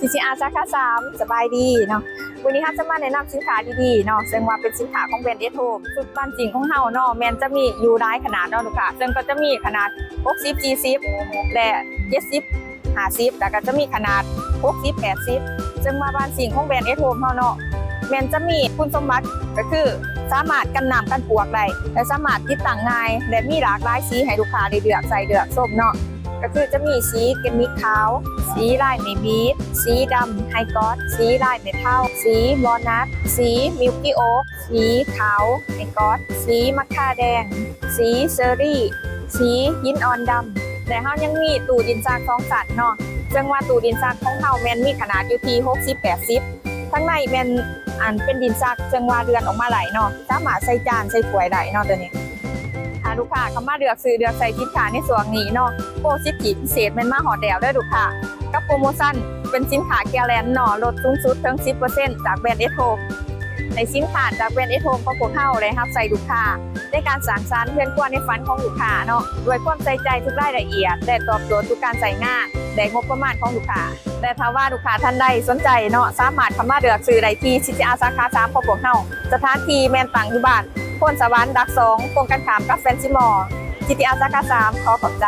CCR ສາຂາສາມ ສະບາຍດີເນາະ. ມື້ນີ້ເຮົາຈະມາແນະນຳສິນຄ້າດີໆເນາະ ເຊິ່ງວ່າເປັນສິນຄ້າຂອງແບຣນ At Home. ຊຸດບ້ານຈິງຂອງເຮົາເນາະ ແມ່ນຈະມີຢູ່ຫຼາຍຂະໜາດເນາະລູກຄ້າ, ເຊິ່ງກໍຈະມີຂະໜາດ ຫົກສິບ ສີ່ສິບ ແລະ ເຈັດສິບ ຫ້າສິບ ແລ້ວກໍຈະມີຂະໜາດ ຫົກສິບ ແປດສິບ. ເຊິ່ງວ່າບ້ານຈິງຂອງແບຣນ At Home ເຮົາເນາະ ແມ່ນຈະມີຄຸນສົມບັດ ກໍຄືສາມາດກັນນ້ຳກັນປວກໄດ້ ແລະ ສາມາດຕິດຕັ້ງງ່າຍ ແລະ ມີຫຼາກຫຼາຍສີໃຫ້ລູກຄ້າໄດ້ເລືອກໃຊ້ເລືອກຊົມເນາະ. ກໍຄືຈະມີສີເກມມິກຂາວ, ສີລາຍໄມ້ບີດ, ສີດຳໄຮກອດ, ສີລາຍໄມ້ເທົາ, ສີວອລນັດ, ສີມິວກີໂອກ, ສີຂາວໄຮກອດ, ສີມັກຄາແດງ, ສີເຊີຣີ, ສີຫີນອ່ອນດຳ. ແລະ ເຮົາຍັງມີຕູ້ດິນຊັກສອງຊັ້ນເນາະ, ເຊິ່ງວ່າຕູ້ດິນຊັກຂອງເຮົາແມ່ນມີຂະໜາດຢູ່ທີ່ ຫົກສິບ ແປດສິບ. ທາງໃນແມ່ນ ອັນເປັນດິນຊັກ ເຊິ່ງວ່າເລື່ອນອອກມາໄດ້ເນາະ, ສາມາດໃສ່ຈານໃສ່ຖ້ວຍໄດ້ເນາະໂຕນີ້. ຖ້າລູກຄ້າເຂົ້າມາເລືອກຊື້ເລືອກໃຊ້ສິນຄ້າໃນຊ່ວງນີ້ເນາະ, ໂປຣສິດທິພິເສດແມ່ນມາຮອດແລ້ວເດີລູກຄ້າ. ກັບໂປຣໂມຊັນເປັນສິນຄ້າແກລແລນເນາະ, ລົດສູງສຸດເຖິງ ສິບເປີເຊັນ ຈາກແບຣນ At Home. ໃຫ້ສິນຄ້າຈາກແບຣນ At Home ຂອງພວກເຮົາໄດ້ຮັບໃຊ້ລູກຄ້າ ໃນການສ້າງສັນເຮືອນຄົວໃນຝັນຂອງລູກຄ້າເນາະ, ດ້ວຍຄວາມໃສ່ໃຈທຸກລາຍລະອຽດ ແລະ ຕອບໂຈດທຸກການໃຊ້ງານ ແລະ ງົບປະມານຂອງລູກຄ້າ. ແລະ ຖ້າວ່າລູກຄ້າທ່ານໃດສົນໃຈເນາະ, ສາມາດເຂົ້າມາເລືອກຊື້ໄດ້ທີ່ CCR ສາຂາສາມຂອງພວກເຮົາ. ສະຖານທີ່ແມ່ນຕັ້ງຢູ່ບ້ານໂພນສະຫວັນ ຫຼັກສອງ ກົງກັນຂ້າມກັບ Fancy Mall. CCR ສາຂາສາມ ຂໍຂອບໃຈ.